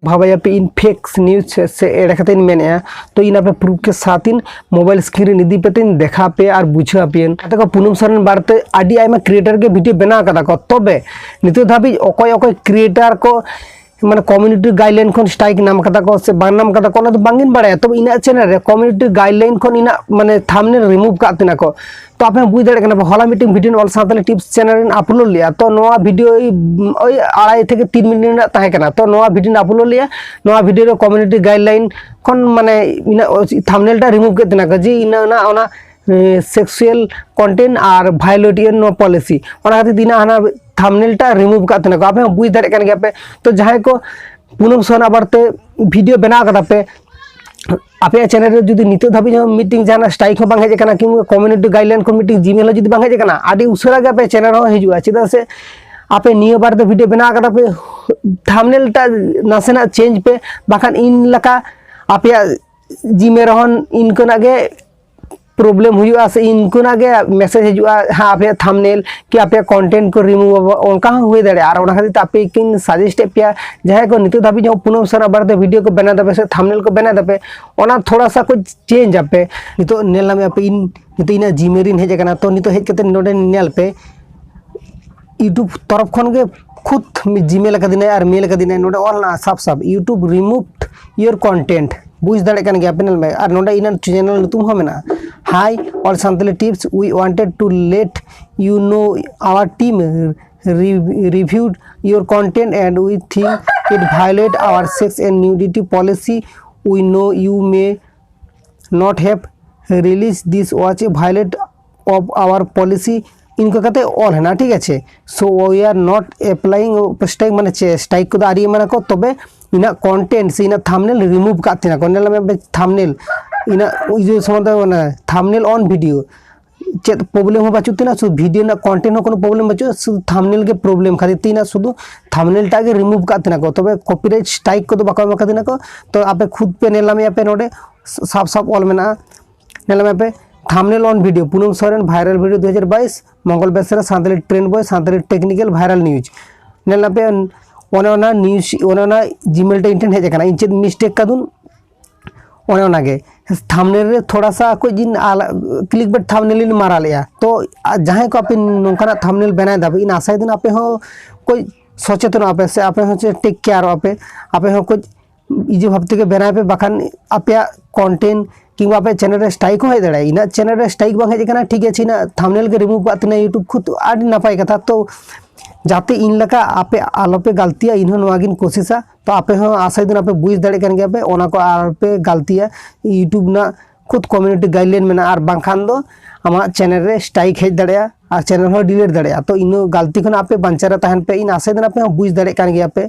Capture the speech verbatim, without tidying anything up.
ᱵᱷᱟᱵᱟᱭᱟᱯᱮ ᱤᱧ fake news ᱥᱮ ᱮᱲᱮ ᱠᱟᱛᱮᱧ ᱢᱮᱱᱮᱫᱼᱟ, ᱛᱚ ᱤᱧ ᱟᱯᱮ ᱯᱨᱩᱯᱷ ᱠᱮ ᱥᱟᱛᱷ ᱤᱧ ᱢᱳᱵᱟᱭᱤᱞ ᱥᱠᱨᱤᱱ ᱨᱮ ᱤᱫᱤ ᱠᱟᱛᱮᱧ ᱫᱮᱠᱷᱟᱣ ᱯᱮᱭᱟ ᱟᱨ ᱵᱩᱡᱷᱟᱹᱣ ᱟᱯᱮᱭᱟᱹᱧ᱾ ᱜᱟᱛᱮ ᱠᱚ, ᱯᱩᱱᱟᱢ ᱥᱚᱨᱮᱱ ᱵᱟᱨᱮᱛᱮ ᱟᱹᱰᱤ ᱟᱭᱢᱟ ᱠᱨᱤᱭᱮᱴᱟᱨ ᱜᱮ ᱵᱷᱤᱰᱤᱭᱳ ᱵᱮᱱᱟᱣ ᱠᱟᱫᱟ ᱠᱚ, ᱛᱚᱵᱮ ᱱᱤᱛᱚᱜ ᱫᱷᱟᱹᱵᱤᱡ ᱚᱠᱚᱭ ᱚᱠᱚᱭ ᱠᱨᱤᱭᱮᱴᱟᱨ ᱠᱚ ᱢᱟᱱᱮ ᱠᱚᱢᱤᱭᱩᱱᱤᱴᱤ ᱜᱟᱭᱤᱰᱞᱟᱭᱤᱱ ᱠᱷᱚᱱ ᱥᱴᱨᱟᱭᱤᱠ ᱧᱟᱢ ᱠᱟᱫᱟ ᱠᱚ ᱥᱮ ᱵᱟᱝ ᱧᱟᱢ ᱠᱟᱫᱟ ᱠᱚ, ᱚᱱᱟ ᱫᱚ ᱵᱟᱝ ᱤᱧ ᱵᱟᱲᱟᱭᱟ᱾ ᱛᱚᱵᱮ ᱤᱧᱟᱹᱜ ᱪᱮᱱᱮᱞ ᱨᱮ ᱠᱚᱢᱤᱭᱩᱱᱤᱴᱤ ᱜᱟᱭᱤᱰᱞᱟᱭᱤᱱ ᱠᱷᱚᱱ ᱤᱧᱟᱹᱜ ᱢᱟᱱᱮ ᱛᱷᱟᱢᱵᱱᱮᱞ ᱨᱤᱢᱩᱵᱷ ᱠᱟᱜ ᱛᱤᱧᱟᱹ ᱠᱚ᱾ ᱛᱚ ᱟᱯᱮ ᱦᱚᱸ ᱵᱩᱡᱽ ᱫᱟᱲᱮᱭᱟᱜ ᱠᱟᱱᱟ ᱯᱮ, ᱦᱚᱞᱟ ᱢᱤᱫᱴᱮᱱ ᱵᱷᱤᱰᱤᱭᱳ ᱚᱞ ᱥᱟᱱᱛᱟᱲᱤ ᱴᱤᱯᱥ ᱪᱮᱱᱮᱞ ᱨᱮᱧ ᱟᱯᱞᱳᱰ ᱞᱮᱫᱼᱟ᱾ ᱛᱚ ᱱᱚᱣᱟ ᱵᱷᱤᱰᱤᱭᱳ ᱳᱭ, ᱳᱭ ᱟᱲᱟᱭ ᱛᱷᱮᱠᱮ ᱛᱤᱱ ᱢᱤᱱᱤᱴ ᱨᱮᱱᱟᱜ ᱛᱟᱦᱮᱸ ᱠᱟᱱᱟ᱾ ᱛᱚ ᱱᱚᱣᱟ ᱵᱷᱤᱰᱤᱭᱳᱧ ᱟᱯᱞᱳᱰ ᱞᱮᱫᱼᱟ, ᱱᱚᱣᱟ ᱵᱷᱤᱰᱤᱭᱳ ᱨᱮ ᱠᱚᱢᱤᱭᱩᱱᱤᱴᱤ ᱜᱟᱭᱤᱰᱞᱟᱭᱤᱱ ᱠᱷᱚᱱ ᱢᱟᱱᱮ ᱤᱱᱟᱹ ᱛᱷᱟᱢᱵᱱᱮᱞ ᱴᱟ ᱨᱤᱢᱩᱵᱷ ᱠᱮᱫ ᱛᱤᱧᱟᱹ ᱠᱚ, ᱡᱮ ᱤᱱᱟᱹ ᱚᱱᱟ, ᱚᱱᱟ ᱥᱮᱠᱥᱩᱭᱟᱞ ᱠᱚᱱᱴᱮᱱᱴ ᱟᱨ ᱵᱷᱟᱭᱳᱞᱮᱴ ᱤᱭᱟᱨ ᱱᱚᱣᱟ ᱯᱚᱞᱤᱥᱤ, ᱚᱱᱟ ᱠᱷᱟᱹᱛᱤᱨ ᱛᱮ ᱤᱧᱟᱹᱜ ᱦᱟᱱᱟ ᱛᱷᱟᱢᱵᱱᱮᱞ ᱴᱟ ᱨᱤᱢᱩᱵᱷ ᱠᱟᱜ ᱛᱟᱦᱮᱱᱟ ᱠᱚ᱾ ᱟᱯᱮ ᱦᱚᱸ ᱵᱩᱡᱽ ᱫᱟᱲᱮᱭᱟᱜ ᱠᱟᱱ ᱜᱮᱭᱟ ᱯᱮ᱾ ᱛᱚ ᱡᱟᱦᱟᱸᱭ ᱠᱚ ᱯᱩᱱᱟᱢ ᱥᱚᱨᱮᱱ ᱟᱵᱟᱨ ᱛᱮ ᱵᱷᱤᱰᱤᱭᱳ ᱵᱮᱱᱟᱣ ᱠᱟᱫᱟ ᱯᱮ, ᱟᱯᱮᱭᱟᱜ ᱪᱮᱱᱮᱞ ᱨᱮ ᱡᱩᱫᱤ ᱱᱤᱛᱚᱜ ᱫᱷᱟᱹᱵᱤᱡ ᱦᱚᱸ ᱢᱤᱫᱴᱤᱝ ᱡᱟᱦᱟᱱᱟᱜ ᱥᱴᱨᱟᱭᱤᱠ ᱦᱚᱸ ᱵᱟᱝ ᱦᱮᱡ ᱟᱠᱟᱱᱟ, ᱠᱤᱝᱵᱟ ᱠᱚᱢᱤᱭᱩᱱᱤᱴᱤ ᱜᱟᱭᱤᱰᱞᱟᱭᱤᱱ ᱠᱷᱚᱱ ᱢᱤᱫᱴᱤᱝ ᱡᱤᱢᱮᱞ ᱦᱚᱸ ᱡᱩᱫᱤ ᱵᱟᱝ ᱦᱮᱡ ᱟᱠᱟᱱᱟ, ᱟᱹᱰᱤ ᱩᱥᱟᱹᱨᱟ ᱜᱮ ᱟᱯᱮ ᱪᱮᱱᱮᱞ ᱦᱚᱸ ᱦᱤᱡᱩᱜᱼᱟ᱾ ᱪᱮᱫᱟᱜ ᱥᱮ ᱟᱯᱮ ᱱᱤᱭᱟᱹ ᱵᱟᱨ ᱫᱚ ᱵᱷᱤᱰᱤᱭᱳ ᱵᱮᱱᱟᱣ ᱠᱟᱫᱟ ᱯᱮ, ᱛᱷᱟᱢᱵᱱᱮᱞ ᱴᱟᱜ ᱱᱟᱥᱮᱱᱟᱜ ᱪᱮᱧᱡᱽ ᱯᱮ, ᱵᱟᱠᱷᱟᱱ ᱤᱧ ᱞᱮᱠᱟ ᱟᱯᱮᱭᱟᱜ ᱡᱤᱢᱮᱞ ᱨᱮᱦᱚᱸ ᱤᱱᱠᱟᱹᱱᱟᱜ ᱜᱮ ᱯᱨᱚᱵᱞᱮᱢ ᱦᱩᱭᱩᱜᱼᱟ ᱥᱮ ᱤᱱᱠᱟᱹᱱᱟᱜ ᱜᱮ ᱢᱮᱥᱮᱡᱽ ᱦᱤᱡᱩᱜᱼᱟ, ᱦᱮᱸ, ᱟᱯᱮᱭᱟᱜ ᱛᱷᱟᱢᱵᱱᱮᱞ ᱠᱤ ᱟᱯᱮᱭᱟᱜ ᱠᱚᱱᱴᱮᱱᱴ ᱠᱚ ᱨᱤᱢᱩᱵᱷ ᱟᱵᱚ, ᱚᱱᱠᱟ ᱦᱚᱸ ᱦᱩᱭ ᱫᱟᱲᱮᱭᱟᱜᱼᱟ᱾ ᱟᱨ ᱚᱱᱟ ᱠᱷᱟᱹᱛᱤᱨ ᱛᱮ ᱟᱯᱮ ᱠᱤᱱ ᱥᱟᱡᱮᱥᱴ ᱮᱫ ᱯᱮᱭᱟ, ᱡᱟᱦᱟᱸᱭ ᱠᱚ ᱱᱤᱛᱚᱜ ᱫᱷᱟᱹᱵᱤᱡ ᱦᱚᱸ ᱯᱩᱱᱟᱢ ᱥᱚᱨᱮᱱ ᱟᱵᱟᱨ ᱛᱮ ᱵᱷᱤᱰᱤᱭᱳ ᱠᱚ ᱵᱮᱱᱟᱣ ᱫᱟᱯᱮ ᱥᱮ ᱛᱷᱟᱢᱵᱱᱮᱞ ᱠᱚ ᱵᱮᱱᱟᱣ ᱫᱟᱯᱮ, ᱚᱱᱟ ᱛᱷᱚᱲᱟ ᱥᱟ ᱠᱚ ᱪᱮᱧᱡᱽ ᱟᱯᱮ᱾ ᱱᱤᱛᱚᱜ ᱧᱮᱞ ᱧᱟᱢᱮᱫ ᱟᱯᱮ ᱤᱧ ᱱᱤᱛᱚᱜ ᱤᱧᱟᱹᱜ ᱡᱤᱢᱮᱞ ᱨᱤᱧ ᱦᱮᱡ ᱟᱠᱟᱱᱟ᱾ ᱛᱚ ᱱᱤᱛᱚᱜ ᱦᱮᱡ ᱠᱟᱛᱮ ᱱᱚᱰᱮ ᱧᱮᱞ ᱯᱮ, YouTube ᱛᱚᱨᱚᱯ ᱠᱷᱚᱱ ᱜᱮ ᱠᱷᱩᱫ ᱡᱤᱢᱮᱞ ᱟᱠᱟᱫᱤᱧᱟᱭ ᱟᱨ ᱢᱮᱞ ᱟᱠᱟᱫᱤᱧᱟᱭ᱾ ᱱᱚᱰᱮ ᱚᱞ ᱦᱮᱱᱟᱜᱼᱟ ᱥᱟᱯ ᱥᱟᱯ, "YouTube removed your content", ᱵᱩᱡᱽ ᱫᱟᱲᱮᱭᱟᱜ ᱠᱟᱱ ᱜᱮᱭᱟ ᱯᱮ, ᱧᱮᱞ ᱢᱮ᱾ ᱟᱨ ᱱᱚᱰᱮ ᱤᱧᱟᱹᱜ ᱪᱮᱱᱮᱞ ᱧᱩᱛᱩᱢ ᱦᱚᱸ ᱢᱮᱱᱟᱜᱼᱟ, "Hi all Santali tips, we wanted to let you know our team re- reviewed your content and we think it violate our sex and nudity policy. We know you may not have released this was a violate of our policy", ᱤᱱᱠᱟᱹ ᱠᱟᱛᱮ ᱚᱞ ᱦᱮᱱᱟᱜᱼᱟ, ᱴᱷᱤᱠ ᱟᱪᱷᱮ᱾ "So we are not applying strike", ᱢᱟᱱᱮ ᱪᱮᱫ, strike ᱠᱚᱫᱚ ᱟᱹᱣᱨᱤ ᱮᱢᱟᱱᱟ ᱠᱚ, ᱛᱚᱵᱮ ᱤᱧᱟᱹᱜ ᱠᱚᱱᱴᱮᱱᱴ ᱥᱮ ᱤᱧᱟᱹᱜ ᱛᱷᱟᱢᱵᱱᱮᱞ ᱨᱤᱢᱩᱵᱷ ᱠᱟᱜ ᱛᱤᱧᱟᱹ ᱠᱚ᱾ ᱧᱮᱞ ᱢᱮ ᱛᱷᱟᱢᱵᱱᱮᱞ, ᱤᱧᱟᱹᱜ ᱤᱭᱟᱹ ᱥᱚᱢᱚᱭ ᱫᱚ ᱚᱱᱟ ᱛᱷᱟᱢᱵᱱᱮᱞ ᱚᱱ ᱵᱷᱤᱰᱤᱭᱳ ᱪᱮᱫ ᱯᱨᱚᱵᱞᱮᱢ ᱦᱚᱸ ᱵᱟᱹᱪᱩᱜ ᱛᱤᱧᱟᱹ, ᱥᱩᱫᱷᱩ ᱵᱷᱤᱰᱤᱭᱳ ᱨᱮᱱᱟᱜ ᱠᱚᱱᱴᱮᱱᱴ ᱦᱚᱸ ᱠᱳᱱᱳ ᱯᱨᱚᱵᱞᱮᱢ ᱵᱟᱹᱪᱩᱜᱼᱟ, ᱥᱩᱫᱷᱩ ᱛᱷᱟᱢᱵᱱᱮᱞ ᱜᱮ ᱯᱨᱚᱵᱞᱮᱢ ᱠᱷᱟᱹᱛᱤᱨ ᱛᱮ ᱤᱧᱟᱹᱜ ᱥᱩᱫᱷᱩ ᱛᱷᱟᱢᱵᱱᱮᱞ ᱴᱟᱜ ᱜᱮ ᱨᱤᱢᱩᱵᱷ ᱠᱟᱜ ᱛᱤᱧᱟᱹ ᱠᱚ, ᱛᱚᱵᱮ ᱠᱚᱯᱤᱨᱟᱭᱤᱴ ᱥᱴᱨᱟᱭᱤᱠ ᱠᱚᱫᱚ ᱵᱟᱠᱚ ᱮᱢ ᱠᱟᱫᱤᱧᱟ ᱠᱚ᱾ ᱛᱚ ᱟᱯᱮ ᱠᱷᱩᱫ ᱯᱮ ᱧᱮᱞ ᱧᱟᱢᱮᱫᱼᱟ ᱯᱮ, ᱱᱚᱰᱮ ᱥᱟᱯ ᱥᱟᱯ ᱚᱞ ᱢᱮᱱᱟᱜᱼᱟ, ᱧᱮᱞ ᱧᱟᱢᱮᱫᱼᱟ ᱯᱮ, "Thumbnail on video, ᱯᱩᱱᱟᱢ Soren viral video ᱫᱩ ᱦᱟᱡᱟᱨ ᱵᱟᱭᱤᱥ, ᱢᱚᱝᱜᱚᱞ ᱵᱮᱥᱨᱟ ᱥᱟᱱᱛᱟᱲᱤ ᱴᱨᱮᱱᱰ ᱵᱚᱭ, ᱥᱟᱱᱛᱟᱲᱤ ᱴᱮᱠᱱᱤᱠᱮᱞ viral news", ᱧᱮᱞ ᱧᱟᱢᱮᱫᱼᱟ ᱯᱮ, ᱚᱱᱮ ᱚᱱᱟ ᱱᱤᱭᱩᱡᱽ, ᱚᱱᱮ ᱚᱱᱟ ᱡᱤᱢᱮᱞ ᱴᱷᱮᱱ ᱤᱧ ᱴᱷᱮᱱ ᱦᱮᱡ ᱟᱠᱟᱱᱟ, ᱤᱧ ᱪᱮᱫ ᱢᱤᱥᱴᱮᱠ ᱠᱟᱫᱩᱱ, ᱚᱱᱮ ᱚᱱᱟᱜᱮ᱾ ᱛᱷᱟᱢᱵᱱᱮᱞ ᱨᱮ ᱛᱷᱚᱲᱟ ᱥᱟ ᱠᱚ ᱡᱤᱱ ᱟᱞ-, ᱠᱞᱤᱠ ᱵᱮᱴ ᱛᱷᱟᱢᱵᱱᱮᱞ ᱤᱧ ᱢᱟᱨᱟ ᱞᱮᱜᱼᱟ᱾ ᱛᱚ ᱟ-, ᱡᱟᱦᱟᱸᱭ ᱠᱚ ᱟᱯᱮ ᱱᱚᱝᱠᱟᱱᱟᱜ ᱛᱷᱟᱢᱵᱱᱮᱞ ᱵᱮᱱᱟᱣ ᱫᱟᱯᱮ, ᱤᱧ ᱟᱥᱟᱭ ᱫᱟᱹᱧ ᱟᱯᱮ ᱦᱚᱸ ᱠᱚᱡ ᱥᱚᱪᱮᱛᱚᱱᱚᱜ ᱟᱯᱮ, ᱥᱮ ᱟᱯᱮ ᱦᱚᱸ ᱪᱮᱫ ᱴᱮᱠ ᱠᱮᱭᱟᱨᱚᱜ ᱟᱯᱮ, ᱟᱯᱮ ᱦᱚᱸ ᱠᱚᱡ ᱤᱡᱮ ᱵᱷᱟᱵ ᱛᱮᱜᱮ ᱵᱮᱱᱟᱣ ᱯᱮ, ᱵᱟᱠᱷᱟᱱ ᱟᱯᱮᱭᱟᱜ ᱠᱚᱱᱴᱮᱱᱴ ᱠᱤᱝᱵᱟ ᱟᱯᱮ ᱪᱮᱱᱮᱞ ᱨᱮ ᱥᱴᱨᱟᱭᱤᱠ ᱦᱚᱸ ᱦᱮᱡ ᱫᱟᱲᱮᱭᱟᱜᱼᱟ᱾ ᱤᱧᱟᱹᱜ ᱪᱮᱱᱮᱞ ᱨᱮ ᱥᱴᱨᱟᱭᱤᱠ ᱵᱟᱝ ᱦᱮᱡ ᱟᱠᱟᱱᱟ, ᱴᱷᱤᱠ ᱟᱪᱷᱮ, ᱤᱧᱟᱹᱜ ᱛᱷᱟᱢᱵᱱᱮᱞ ᱜᱮ ᱨᱤᱢᱩᱵᱷ ᱠᱟᱜ ᱛᱤᱧᱟᱹ YouTube, ᱠᱷᱩᱫ ᱟᱹᱰᱤ ᱱᱟᱯᱟᱭ ᱠᱟᱛᱷᱟ᱾ ᱛᱚ ᱡᱟᱛᱮ ᱤᱧ ᱞᱮᱠᱟ ᱟᱯᱮ ᱟᱞᱚᱯᱮ ᱜᱟᱞᱛᱤᱭᱟ, ᱤᱧ ᱦᱚᱸ ᱱᱚᱣᱟ ᱜᱤᱧ ᱠᱳᱥᱤᱥᱟ᱾ ᱛᱚ ᱟᱯᱮ ᱦᱚᱸ ᱟᱥᱟᱭ ᱫᱟᱹᱧ ᱟᱯᱮ ᱵᱩᱡᱽ ᱫᱟᱲᱮᱭᱟᱜ ᱠᱟᱱ ᱜᱮᱭᱟ ᱯᱮ, ᱚᱱᱟ ᱠᱚ ᱟᱞᱚᱯᱮ ᱜᱟᱞᱛᱤᱭᱟ᱾ YouTube ᱨᱮᱱᱟᱜ ᱠᱷᱩᱫ ᱠᱚᱢᱤᱭᱩᱱᱤᱴᱤ ᱜᱟᱭᱤᱰᱞᱟᱭᱤᱱ ᱢᱮᱱᱟᱜᱼᱟ, ᱟᱨ ᱵᱟᱝᱠᱷᱟᱱ ᱫᱚ ᱟᱢᱟᱜ ᱪᱮᱱᱮᱞ ᱨᱮ ᱥᱴᱨᱟᱭᱤᱠ ᱦᱮᱡ ᱫᱟᱲᱮᱭᱟᱜᱼᱟ ᱟᱨ ᱪᱮᱱᱮᱞ ᱦᱚᱸ ᱰᱤᱞᱤᱴ ᱫᱟᱲᱮᱭᱟᱜᱼᱟ᱾ ᱛᱚ ᱤᱱᱟᱹ ᱜᱟᱞᱛᱤ ᱠᱷᱚᱱ ᱟᱯᱮ ᱵᱟᱧᱪᱟᱣ ᱨᱮ ᱛᱟᱦᱮᱱ ᱯᱮ᱾ ᱤᱧ ᱟᱥᱟᱭ ᱫᱟᱹᱧ ᱟᱯᱮ ᱦᱚᱸ ᱵᱩᱡᱽ ᱫᱟᱲᱮᱭᱟᱜ ᱠᱟᱱ ᱜᱮᱭᱟ ᱯᱮ᱾